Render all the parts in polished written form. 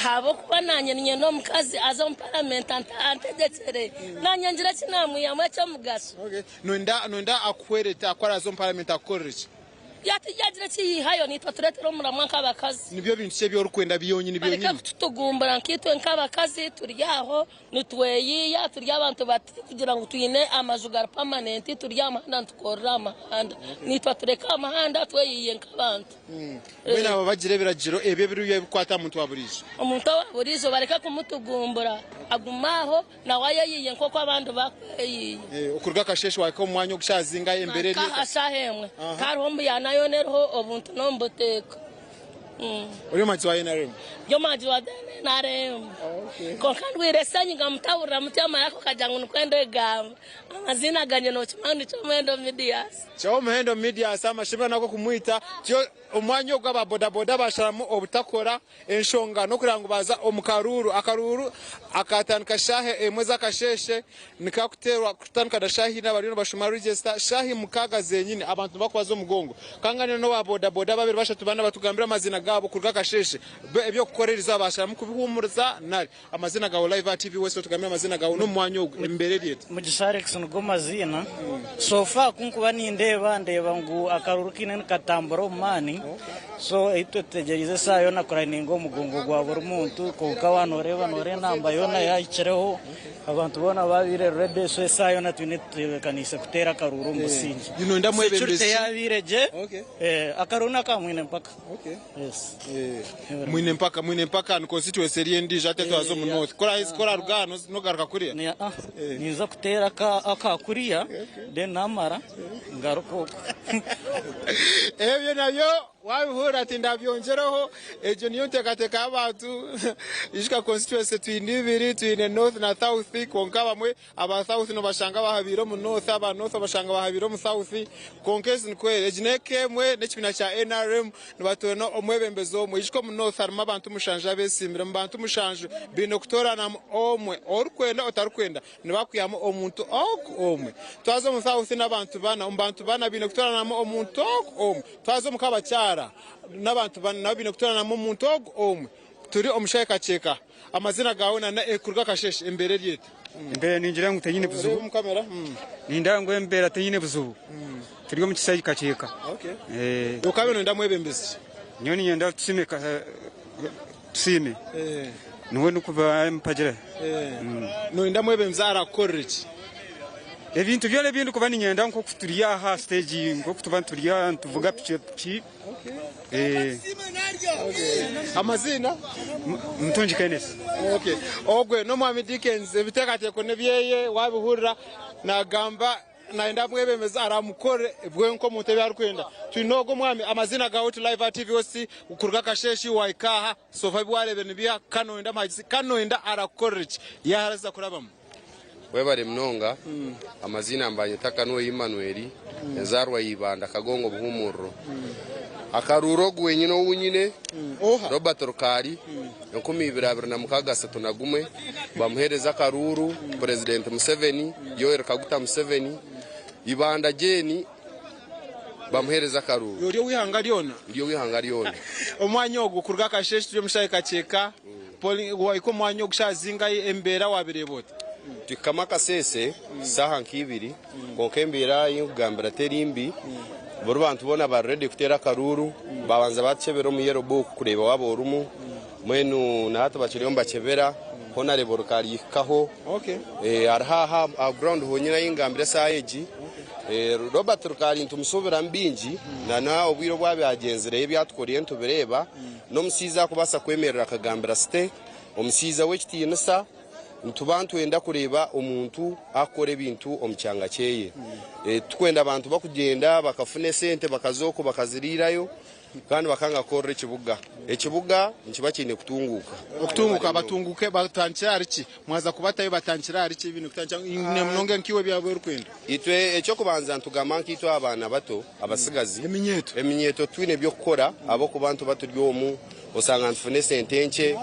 Ahabw'okuba naanye niinyenda omukazi aze omu paramenti antegyekyere, naanye ngire eki naamwihamu eky'omugasho. Noyenda akuhwere ta ku araaze omu paramenti akukorere ki? Yagira eki yaihayo, naitwe atureetere omuramwa nk'abakazi. Nibyo bintu ki ebi orikwenda byonyini byonyini? Bareke kututugumbura nkaitwe nk'abakazi turi aho nitweyiiya, turi abantu batikugira ngu twine amaju gari pamanenti, turi aha muhanda nitukorera aha muhanda. Naitwe atureke aha muhanda tweyiiye nk'abantu. Mbwenu abo bagira ebiragiro ebyo ebiriyo ebikukwata aha muntu wa buriijo. Omuntu owa buriijo bareke kumutugumbura, agume aho nawe ayeyiiye nk'oku abandi barikweyiiya. Okuruga akasheeshe wahika omu mwanya ogu shaaha zingahi embeera eri eta? Nka aha shaaha emwe hariho omuyana yoona eriho obuntu n'omubuteeka. Ori omuhagizi wa NRM? Ndi omuhagizi wa NRM. Kwonka ndwaire senyiga mutahurira mutyo amaraka okagira ngu nikwo ndigamba. Amaziina gangye nokimanya ngu ni Kyomuhendo Medias. Kyomuhendo Medias amashemero nago kumwita tyo omwanya ogu aba boda boda basharamu obutakora enshonga nokureba ngu baza omu karuuru. Akaruuru akatandika shaaha emwe z'akasheeshe nikakuteerwa kutandika na shaaha ina bariyo nibashoma register shaaha mukaaga zenyini abantu nibakubaza omugongo. Kanganira n'owa boda boda babiri bashatu bana batugambire amaziina gaabo kuruga akasheeshe bo ebyokukora erizooba basharamu kubihumuriza nari Amazina gawe live aha TV West otugambire amazina gawe n'omu mwanya ogu embeera eri eta? Mugisha Alex nigo maziina. So far kunkuba nindeeba ndeeba ngu akaruru kaine nikatambura omu maani so itwe tutegyereize esaaha yoona kurayininga omugongo gwa buri muntu kwonka waaba noreeba noreeba enamba yoona yahikireho abantu boona babaire ready so esaaha yoona twine tuteebekaniise kuteera akaruru omu busingye. Security yabaire gye, akaruru naka mwine mpaka. Mwine mpaka mwine mpaka ni constituency eri endiijo hati twaza omu north ku oraruga aha nogaruka kuriya Ninza kuteera aka kuriya then namara ngaruke oku. Ebyo nabyo wabihurira ati ndabyongyereho egyo niyo nteekateeka y'abantu ijuka constituency twine ibiri twine north na south kwonka abamwe Aba South nobashanga bahabiire omu North, aba North obashanga bahabiire omu South. Kwonka ezi nikwo eri. Egi n'eka emwe n'ekibiina kya nrm nibatoorana omwebembezi omwe. Ijuka omu North harimu abantu mushanju abesiimire. Omu bantu mushanju baine kutooranamu omwe. Orikwenda otarikwenda nibakwihamu omuntu ogu omwe. Twaza omu South n'abantu bana. Omu bantu bana baine kutooranamu omuntu ogu omwe. Twaza omu k'abakyara n'abantu bana nabo baine kutooranamu omuntu ogu omwe. Turi omu Sheekakyeka. Amazina gaawe na kuruga akasheeshe embeera eri eta? Embeera ningira ngu teine buzibu. Nindeeba ngu embeera teine buzibu. Turi omu kisaayi kakyeka. Okabe noyenda mwebembezi ki? Nyowe niinyenda Tusiime Tusiime. Niwe ndikuba mpagira. Noyenda mwebembezi arakukorere ki? Ebintu byona ebi ndikuba niinyenda nk'oku turi aha aha siteegi nk'oku tuba turi aha nituvuga pikipiki. Amaziina? Mutungi Kenneth. Okay. Ogwe n'omwami Dickens ebiteekateeko n'ebyeye wabihurira nagamba nayenda amwebembeze aramukore bwe nk'omuntu ebi arikwenda. Twine ogwo omwami amaziina gaawe oti live aha TV West kuruga Kasheeshi wahika aha sofa ebi wareebire nibiha ka noyenda amuhagise ka noyenda arakukorere ki yaaheza kurabamu. Webare munonga. Amaziina nibanyeta Kanwoyi Emmanuel, enzaarwa ya Ibanda Kagongo Buhumuriro. Akaruuru ogu wenyine ou nyine, Robert Rukaari, 2026 01, bamuheereze akaruuru Purezidenti Museveni, Yoweri Kaguta Museveni, Ibanda Jane bamuheereze akaruuru. Ori ow'eihanga ryona? Ndi ow'eihanga ryona. Omwanya ogu kuruga akasheeshe turi omu shaaha ekakyeka. Wahika omu mwanya ogu shaaha zingahi embeera waabireeba ota? Tuhikamu akaseese shaaha nka ibiri kwonka embeera ei nkugambira teri mbi. Buri bantu boona bari ready kuteera akaruuru. Baabanza baatukyebera omu yellow book kureeba waaba orimu. Mbwenu na hati bakiriyo nibakyebera. Hoona reeba orukaarihikaho. Hariho aha aha ground honyine ahi ngambire eshaaha egi. Robert Rukaari nitumusuubiramu bingi na n'obwire obu abyagenzireyo ebi atukoreire nitubireeba. N'omushaija akubaasa kwemerera akagambira site, omushaija w'ekitiinisa, nituba nitwenda kureeba omuntu akukora ebintu omu kyanga kyeye. Titukwenda abantu bakugyenda bakafuna esente bakaza okwo bakaziriirayo kandi bakanga kukorera ekibuga. Ekibuga nikiba kiine kutunguuka. Okutunguuka batunguuke batandikire ahari ki? Mwaza kubatayo batandikire ahari ki? Baine kutandikira munonga nkaiwe ebi orikwenda. Itwe eky'okubanza nitugamba nkaitwe abaana bato abatsigazi, Eminyeeto. eminyeeto titwine by'okukora ahabw'okuba nituba turi omu osanga nitufuna esente nkye.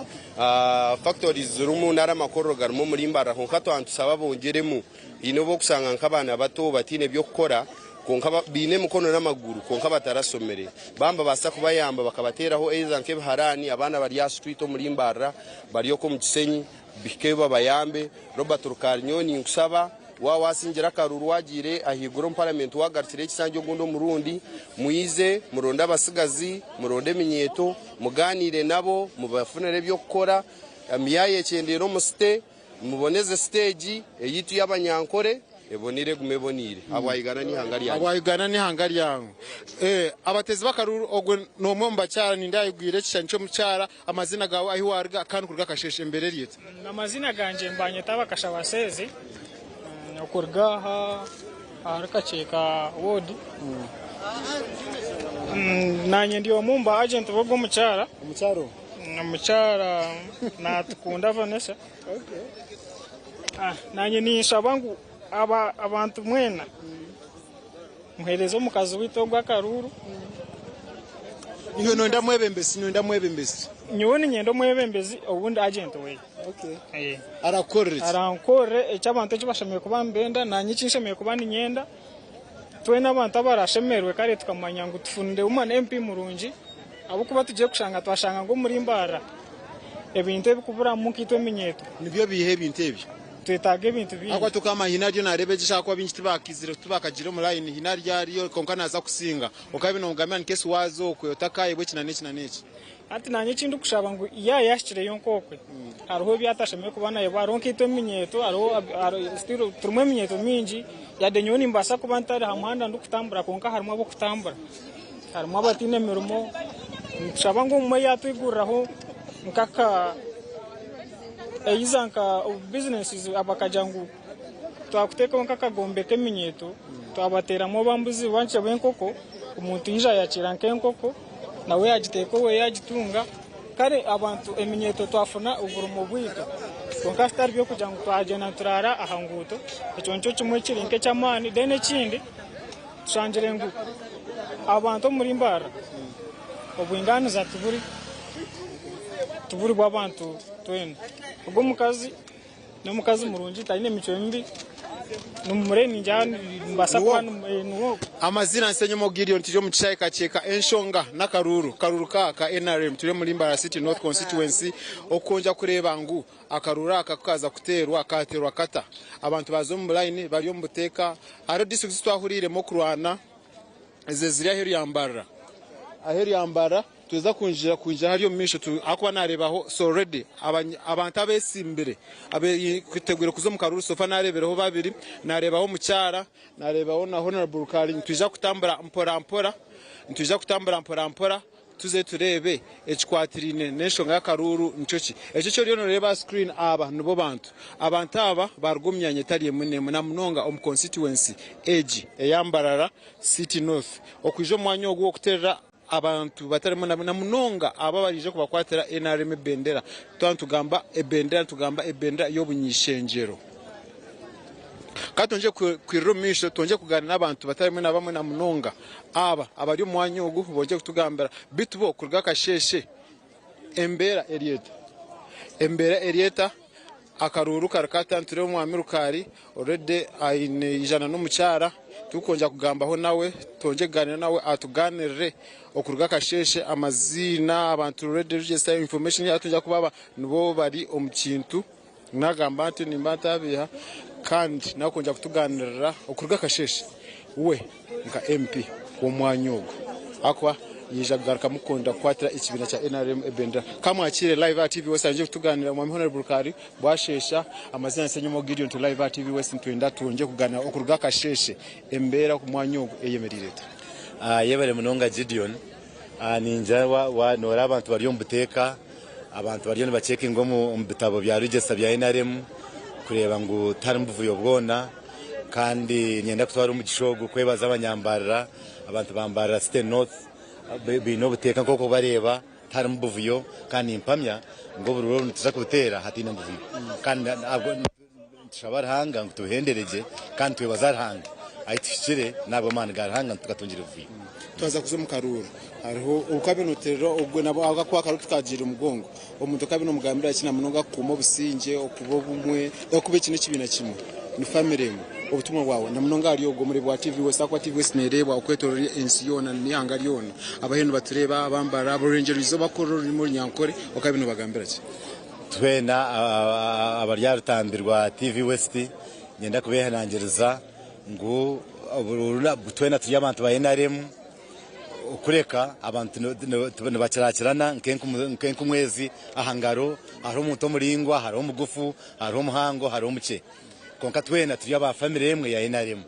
Factories zirimu nari amakorero garimu omuri Mbarara kwonka twaba nitusaba bongyeremu. Haine obu orikushanga nk'abaana bato bataine by'okukora. Kwonka baine emikono n'amaguru kwonka batarasomire. Baaba nibabaasa kubayamba bakabateeraho either nk'ebiharaani, abaana bari aha street omuri Mbarara, bari okwo omu Kisenyi, bihikeyo babayambe. Robert Rukari nyowe ninkusaba waaba waasingire akaruru waagiire ahaiguru omu paramenti waagarukire ekisanja ogundi omurundi, mwize muronde abatsigazi, muronde eminyeeto, mugaaniire nabo, mubafunire eby'okukora, emyaya ekyendeere omu site. Muboneze siteegi eyaitu y'Abanyankore ebonire egume eboneire ahabwa Uganda n'eihanga ryangye. Ahabwa Uganda n'eihanga ryange. Abateezi b'akaruru ogwe n'omwe omu bakyara nindeeba ayegwire ekishushani ky'omukyara amazina gaawe ahi waaruga kandi kuruga akasheeshe embeera eri eta? Amazina gangye nibanyeta Bakashabaseezi okuruga aha ahari Kakyeka ward. Nanye ndi omwe omu ba agenti b'ogwo omukyara. Omukyara oha? Omukyara Natukunda Vanessa. Nanye ninshaba ngu abantu mwena muhereze omukazi waitu ogu akaruuru. Iwe noyenda mwebembezi noyenda mwebembezi? Nyowe ninyenda omwebembezi ou ndi agent weye. Arakukorere ki? Arankorere eki abantu eki bashemereire kuba nibenda nanye eki nshemereire kuba ninyenda. Twena abantu abarashemererwe kare tukamanya ngu tufunire woman MP murungi. Ahabw'okuba tugiye kushanga twashanga ngu omuri Mbarara ebintu ebikuburamu nkaitwe eminyeeto. Nibyo biiha ebintu ebyo? Nitwetaaga ebintu bingi. Ahabw'okuba tukama haine ariyo naareeba egyo ahakuba baingi tibakaizire tibakagiire omu layini haine ariyo ariyo kwonka naaza kusinga. Okabi noomugambira nti kesi waaza okwe otakaayebwa eki na n'eki na n'eki. Hati naanye eki ndikushaba ngu yaaba yaahikireyo nk'okwe hariho ebi atashemereire kuba naayebwa hariho nkaitwe eminyeeto hariho still turimu eminyeeto mingi yade nyowe nimbaasa kuba ntari aha muhanda ndikutambura kwonka harimu ab'okutambura. Harimu abataine mirimo, nitushaba ngu obumwe yatwiguriraho nk'aka either nka businesses bakagira ngu twakuteekaho nk'akagombe k'eminyeeto twabateeramu oba mbuzi oba nkye bw'enkoko, omuntu yaija yakiira nk'enkoko nawe yagiteeka owe yagitunga, kare abantu eminyeeto twafuna oburimo bwaitu kwonka bitari by'okugira ngu twagyenda nituraara aha nguuto, ekyo nikyo kimwe kiri nk'eky'amaani. Then ekindi. Tushangire ngu abantu omuri Mbarara obwinganiza tiburi tiburi bw'abantu twena. Ogwo omukazi n'omukazi murungi taine micwe mibi nimumureba nimbaasa kuba niwe ogwo. Amazina Nsenyomo Gideon turi omu kishaayi Kakyeka enshonga n'akaruuru karuuru ka ka NRM turi omuri Mbarara City North Constituency okwongya kureeba ngu Akaruuru aka ku kaaza kuteerwa, kaateerwa kata? Abantu baaza omu layini bari omu buteeka. Hariho disiturikiti ezi twahuriiremu okurwana, ezo eziri aheeru ya Mbarara. Aheeru ya Mbarara tuheza kwinjira kwinjira hariya omu maisho ahakuba naareebaho so already abantu abeesimbire abeetegwire kuza omu karuuru so far naareebireho babiri, naareebaho omukyara, naareebaho na Honourable Rukari. Nitwija kutambura mpora mpora, nitwija kutambura mpora mpora. Tuze tureebe ekikwatiraine n'enshonga y'akaruuru nikyo ki. Ekyo eki oriyo nooreeba aha screen aba nibo bantu. Abantu aba baaruga omu myanya etari emwe n'emwe na munonga omu constituency egi eya Mbarara City North okwija omu mwanya ogu okuteerera abantu batari bamwe na bamwe na munonga abo abaraije kubakwatira nrm ebendera. Twaba nitugamba ebendera nitugamba ebendera y'obuny'ishengyero. Ka twongye kwirira omu maisho twongye kugaaniira n'abantu batari bamwe na bamwe na munonga aba abari omu mwanya ogu bongye kutugambira. Beitu bo kuruga akasheeshe embeera eri eta? Embeera eri eta? Akaruuru kari kata? Nitureeba omwami Rukaari already aine yaija na n'omukyara turikwongera kugambaho nawe twongye kugaaniira nawe atugaaniirire okuruga akasheeshe amaziina abantu already register information yaatwongera kuba nibo bari omu kintu. Nagamba nti, Nimba ntabiiha kandi nakwongera kutuganirira okuruga akasheeshe we nka MP w'omwanya ogu ahakuba yaija kugarukamu kwenda kukwatira ekibiina kya NRM ebendera. Kamwakiire live aha TV West aije kutuganirira Mwami Honourable Rukaari bwasheesha. Amazina Ssenyomo Gideon turi live aha TV West nitwenda twongye kuganira okuruga akasheeshe embeera oku mwanya ogu eyemereire eta. Yebare munonga Gideon. Ningira noreeba abantu bari omu buteeka. Abantu bariyo nibacekinga omu bitabo bya register bya NRM kureeba ngu tiharimu buvuyo bwona kandi niinyenda kutwara omugisha ogu kwebaza abanyambarara, abantu ba Mbarara City North baine obuteeka nk'oku orikubareeba tiharimu buvuyo kandi nimpamya ngu oburuuru obu nituza kubuteera hataine buvuyo kandi Nitushaba Ruhanga ngu tubuhendere gye kandi twebaza Ruhanga ahu tuhikire n'ahabw'amaani ga Ruhanga nitugatungire buvuyo. Twaza kuza omu karuuru hariho okabe noterera ogwe nabo ahakuba akaruuru tukagiire omugongo omuntu okabe nomugambira ki namunonga kukuuma obusingye okuba obumwe okuba eki n'ekibiina kimwe. Ni famire emwe. Obutumwa bwawe na munonga ahari ogwo omureebi wa TV West ahakuba TV West neereebwa okwetoorora ensi yoona n'eihanga ryona. Abariyo nibatureeba abambara abarurengye izooba bakukora orurimi orunyankore okabe nobagambira ki? Twena abari aha rutambi rwa TV West niinyenda kubehanangiriza ngu twena turi abantu ba NRM kureka abantu nibakirakirana nk'enkumu ezi aha ngaro, hariho omuntu omuraingwa, hariho omugufu, hariho omuhango, hariho omukye. Kwonka twena turi aba famire emwe ya NRM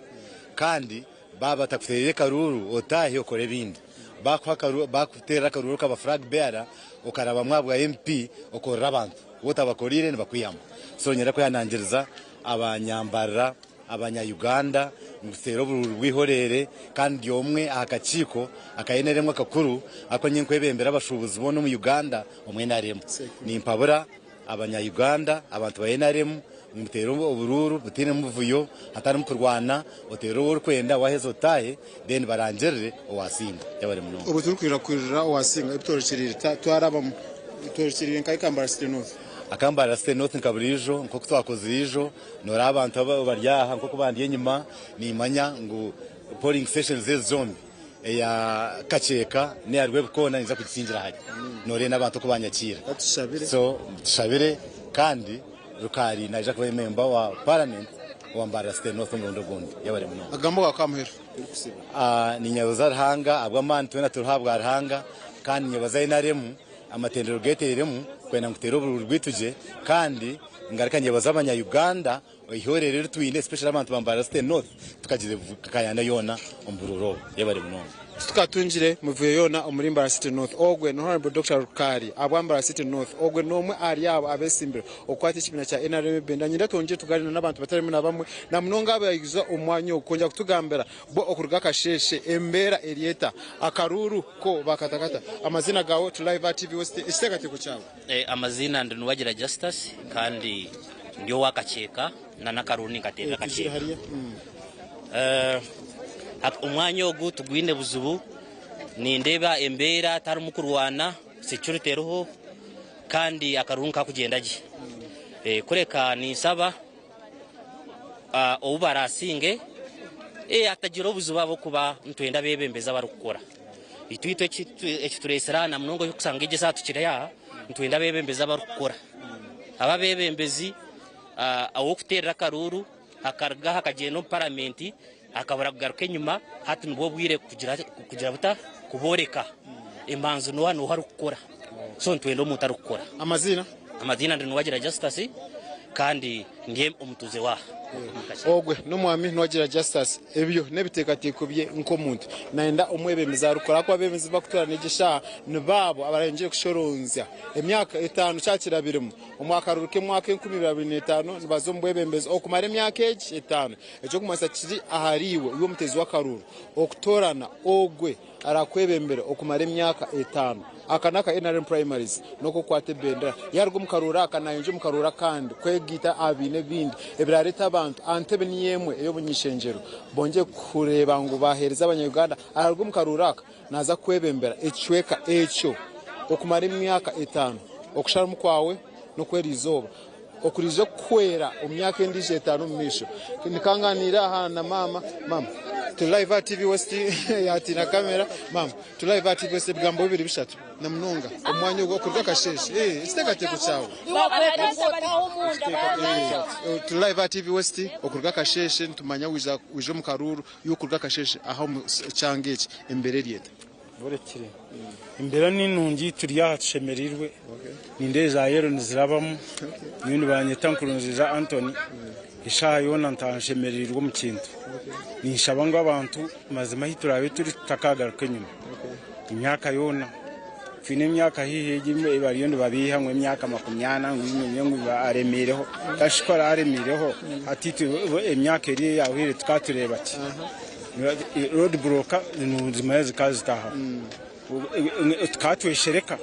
kandi baaba batakuteereire karuuru otaahe okore ebindi. Baakuteerera akaruuru okaba flag bearer okarabamu ahabwa MP okorera abantu. Waaba otabakoreire nibakwihamu. So niinyenda kwehanangiriza abanyambarira, abanya Uganda ngu tuteere oburuuru bw'ihoreere kandi ndi omwe aha kakiiko aka NRM akakuru aku niinye nkwebembera abashuubuzi boona omu Uganda omu NRM. Nimpabura Abanya Uganda, abantu ba NRM ngu muteere oburuuru butainemu buvuyo, hatarimu kurwana, oteere ou orikwenda waheza otaahe then barangirire owasinga. Yebare munonga. Obu turikwija kuhurira owasinga ebi tworekyereire twarabamu tworekyereire nka Ikambara City North. Akambara City North nka buriijo nk'oku twakozire ijo, noreeba abantu abari aha nk'oku bandi enyima, nimanya ngu polling stations ezi zombi eya Kakyeka n'eya Rwebikoona ninza kugisingira hare. Nooreeba n'abantu oku banyakiira. So tushabire kandi Rukaari naija kuba memba wa Parliament owa Mbarara City North omurundi ogundi. Yebare munonga. Akagambo kawe k'aha muheru. Ninyebaza Ruhanga ahabw'amaani twena turiho ahabwa Ruhanga kandi ninyebaza NRM amatendero geteiremu kwenda ngu tuteere oburuuru bwaitu gye kandi ngaruka nyebaza abanya Uganda Eihorero eri twine especially abantu ba Mbarara City North tukagira kayanda yoona omu buruuru obu. Yebare munonga. Titukatungire mivuyo yoona omuri Mbarara City North. Ogwe ni Hon. Dokita Rukaari ahabwa Mbarara City North. Ogwe n'omwe ahari abo abesimbire okukwata ekibiina kya nrm ebendera. Nyenda twongyere tugaanire n'abantu batari bamwe na bamwe na munonga abaija omu mwanya ogu kwongyera kutugambira bo okuruga akasheeshe embeera eri eta. Akaruuru ko bakatakata. Amaziina gaawe turi live aha TV West. Ekiteekateeko kyawe? Amaziina ndi Nuwagira Justus kandi ndi owa Kakyeka na n'akaruuru ninkateerera Kakyeka. Omwanya ogu tigwine buzibu, nindeeba embeera tiharimu kurwana, security eriho kandi akaruuru nikakugyenda gye. Kureka ninsaba ou baraasinge atagira obuzibu ahabw'okuba nitwenda abeebembezi abarikukora. Itwe ekitureetsire aha na munonga orikushanga egi eshaaha tukiri aha, nitwenda abeebembezi abarikukora. Abo abeebembezi ow'okuteerera akaruuru akaruga aha akagyenda omu paramenti akabura kugaruka enyima, hati nibwo bwire kugira buta kubooreka emanzi n'oha n'oha arikukora. So nitwenda omuntu arikukora. Amaziina? Amaziina ndi Nuwagira Justus kandi ndi omutuuze w'aha. Ogwe n'omwami Nuwagira Justus. Ebyo n'ebiteekateeko bye nk'omuntu. Nayenda omwebembezi arikukora ahakuba abeebembezi abarikutoorana egi eshaaha nibaabo abarayongyere kushoronzya emyaka etaano kyakirabiremu. Omu akaruuru k'emwaka 2025 nibaza omu bwebembezi okumara emyaka egi etaano. Eky'okumanyisa kiri ahariiwe iwe omuteezi w'akaruuru okutoorana ogwe arakwebembere okumara emyaka etaano. Aka n'aka nrm Primaries n'okukwata ebendera. Yaruga omu karuuru aka nayongyera omu karuuru akandi kwegaita aha bibiina ebindi ebirareete abantu aha ntebe niyo emwe ey'obunyishengyero bongyere kureeba ngu baheereza abanya Uganda. Araruga omu karuuru aka naaza kwebembera ekicweka ekyo okumara emyaka etaano. Okusharamu kwawe n'okw'eriizooba okuriija kukuhwera omu myaka endiijo etaano omu maisho. Nikanganiire aha na maama. Maama, turi live aha TV West yaatiina kamera. Maama, turi live aha TV West ebigambo bibiri bishatu na munonga omu mwanya ogu okuruga akasheeshe. Eh, ekiteekateeko kyawe. Turi live aha TV West okuruga akasheeshe nitumanya waija waija omu karuuru y'okuruga akasheeshe aha omu kyanga eki embeera eri eta? Borekire. Embeera ni nungi turi aha tushemereirwe. Nindeeba za yero nizirabamu. Nyowe nibanyeta Nkurunziza Anthony. Eshaaha yoona ntaaha nshemereirwe omu kintu. Ninshaba ngu abantu mazima ahu turaabe turi tutakagaruka enyima. Emyaka yoona twine emyaka haihi egi ei bariyo nibabeiha ngu emyaka 40 ngu ngu aremeireho. Kashi ku araabe aremeireho hati itwe emyaka eri eyahweire tukatureeba ki? Road block nizimara zikazitahaho tukatweshereka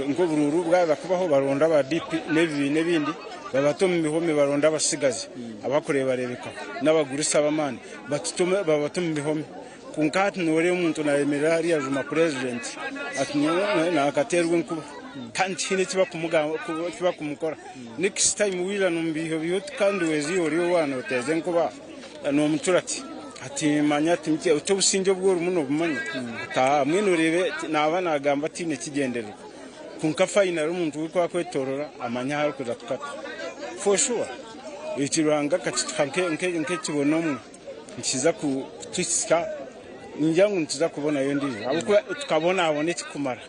nk'oburuuru bwaza kubaho baronda aba DP n'ebibiina ebindi babata omu bihome baronda abatsigazi abakureebareebekaho n'abagurusi ab'amaani babata omu bihome kwonka hati nooreeba omuntu naayemerera hariya ajuma purezidenti ati nyowe naakateerwa enkuba. Kandi tihaine eki bakumukora. Next time waija nomubiihobiiha oti kandi weeza iwe ori owaaba noteeza enkuba nomutura ati ati manya ati oti obusingye obu orimu nobumanya ati aa mbwenu oreebe naaba nagamba ataine kigyendererwa kwonka finally omuntu ku arikwetorora amanya ahu arikuza kukata for sure eki Ruhanga akakituha nk'ekibonomwe nikiza kutuhitsya ningira ngu nituza kubonayo endiijo ahabw'okuba tukabonabona ekikumara.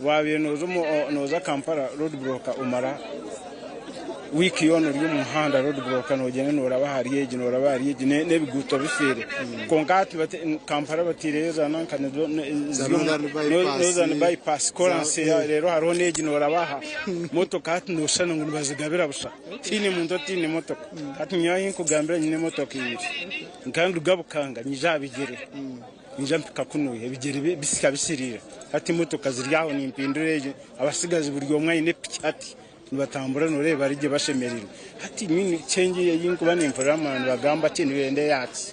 Waabaire nooza Kampala road block omara wiiki yoona ori omu muhanda road block noogyenda nooraba ahari egi nooraba ahari egi n'ebiguuto bifiire. Kwonka hati Kampala bataireyo za nanka Northern bypass koransi reero hariho n'egi nooraba aha motoka hati nooshusha ngu nibazigabira busha tihaine muntu otaine motoka. Hati nyowe ahu nkugambira nyine emotoka ibiri nkanduga Bukanga nyija aha bigyere. Nyija mpika kunuya ebigyere bisya bisiriira. Hati emotoka ziri aho nimpindura egyo, abatsigazi buri omwe aine piki hati nibatambura nooreeba bari gye bashemereirwe. Hati nyine change ei ndikuba nimpurira nibagamba ki nibenda eyaki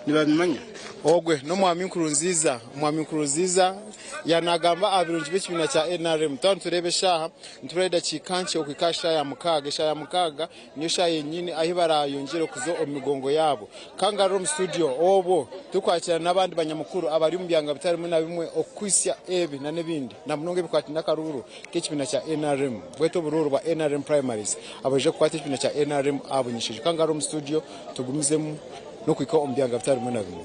nibabimanya. Ogwe n'omwami Nkurunziza. Omwami Nkurunziza yaaba naagamba aha birungi by'ekibiina kya nrm. Twaba nitureeba eshaaha, nitubura edakiika nkye okuhika aha shaaha ya mukaaga. Eshaaha ya mukaaga Niyo shaaha yenyini ahi baraayongyere kuza omu migongo yaabo. Ka ngarure omu studio obwo turikwakira n'abandi banyamukuru abari omu byanga bitari bimwe na bimwe okukuhitsya ebi na n'ebindi na munonga ebikwataine n'akaruuru k'ekibiina kya nrm bwete oburuuru bwa nrm primaries abaije kukwata ekibiina kya nrm aha bunyishejo. Ka ngarure omu studio tugumizemu n'okuhika omu byanga bitari bimwe na bimwe.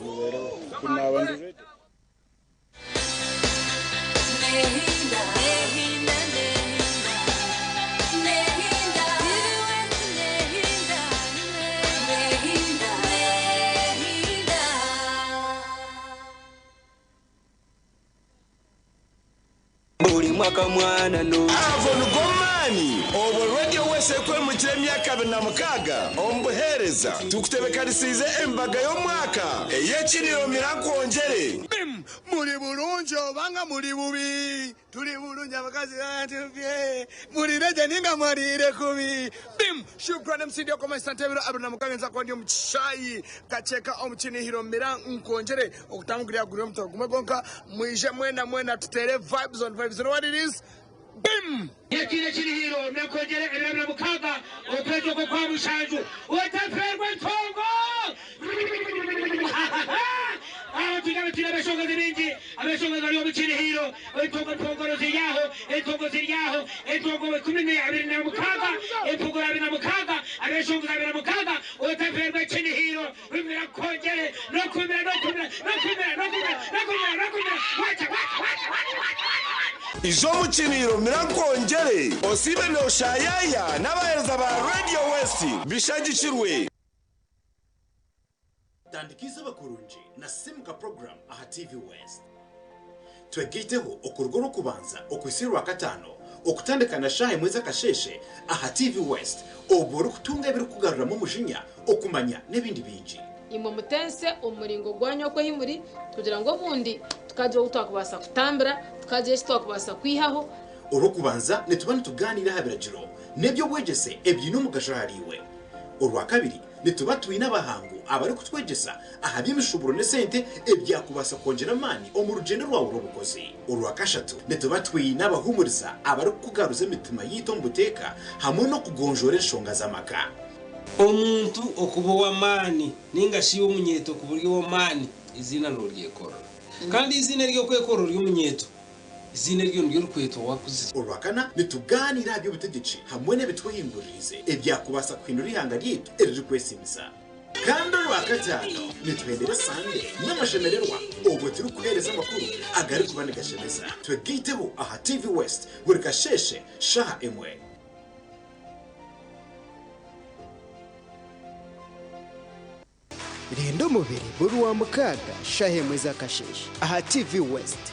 Buri mwaka mwana no. Ago nigo maani obwo Radio West ekwemukire emyaka 26 omu buheereza. Tukutebekanisiize embaga y'omwaka ey'ekiriro Mira Nkwongyere. Bim! Muri burungi oba nga muri bubi? Turi burungi abakazi batupye. Muri regye ninga mwariire kubi? Bim! Shukran MC Dyoko Meister Ntebiro 26 nza kuba ndi omu kishaayi Kakyeka omu Kinihiro Mira Nkwongyere okutangurira guri omutwe gumwe gwonka mwije mwena mwena tuteere vibes on vibes you know what it is? Bim! Ekiine ekirihiro nakwongyera ebiro 26 okwezi okwo kwa mushanju otafeerwa entongo. Aho twine abatwire abeshongozi baingi, abeshongozi bari omu kirihiro, entongo mpongoro ziri aho, entongo ziri aho, entongo ikumi na abiri na mukaaga, empongoro 26, abeshongozi 26, otafeerwa ekinihiro, rumira nkwongyere, n'okumira, n'okumira, n'okumira, n'okumira, n'okumira, n'okumira, wacha, wacha, wacha, wacha, wacha, wacha, wacha. Ija omu kiriiro mira nkwongyere, osiibe nooshaayaya n'abaheereza ba Radio West bishagikirwe. Tandika eizooba kurungi na Simuka Program aha TV West. Twegaiteho okuruga Orwokubanza okuhitsya Orwakataano okutandika na shaaha emwe z'akasheeshe aha TV West obwo orikutunga ebirikukugaruramu omujinya, okumanya n'ebindi bingi. Imwe mutense omu muringo gwanyu oku ahi muri, kugira ngu obundi tukagira ou twakubaasa kutambira, tukagira eki twakubaasa kwihaho. Orwokubanza nituba nitugaaniira aha biragiro n'eby'obwegyese ebiine omugasho ahariiwe. Orwakabiri nituba twine abahangu abarikutwegyesa aha by'emishuuburo n'esente ebyakubaasa kwongyera amaani omu rugyendo rwawe rw'obukozi. Orwakashatu nituba twine abahuumuriza abarikukugaruza emitima yaitu omu buteeka hamwe n'okugonjoora enshonga z'amaka. Omuntu okuba ow'amaani nainga shi iwe omunyeeto kuba ori ow'amaani, eiziina nooryekorera. Kandi eiziina ery'okwekorera ori omunyeeto, eiziina eryo niryo orikwetwa waakuzire. Orwakana, nitugaaniira aha by'obutegyeki hamwe n'ebitwehinguririize ebyakubaasa kuhindura eihanga ryaitu eririkwesiimisa. Kandi Orwakataano, nituhendera esande n'amashemererwa obwo turikuheereza amakuru agarikuba nigashemeza. Twegaiteho aha TV West buri kasheeshe shaaha emwe. Rinda omubiri buri Rwamukaaga shaaha emwe z'akasheeshe aha TV West.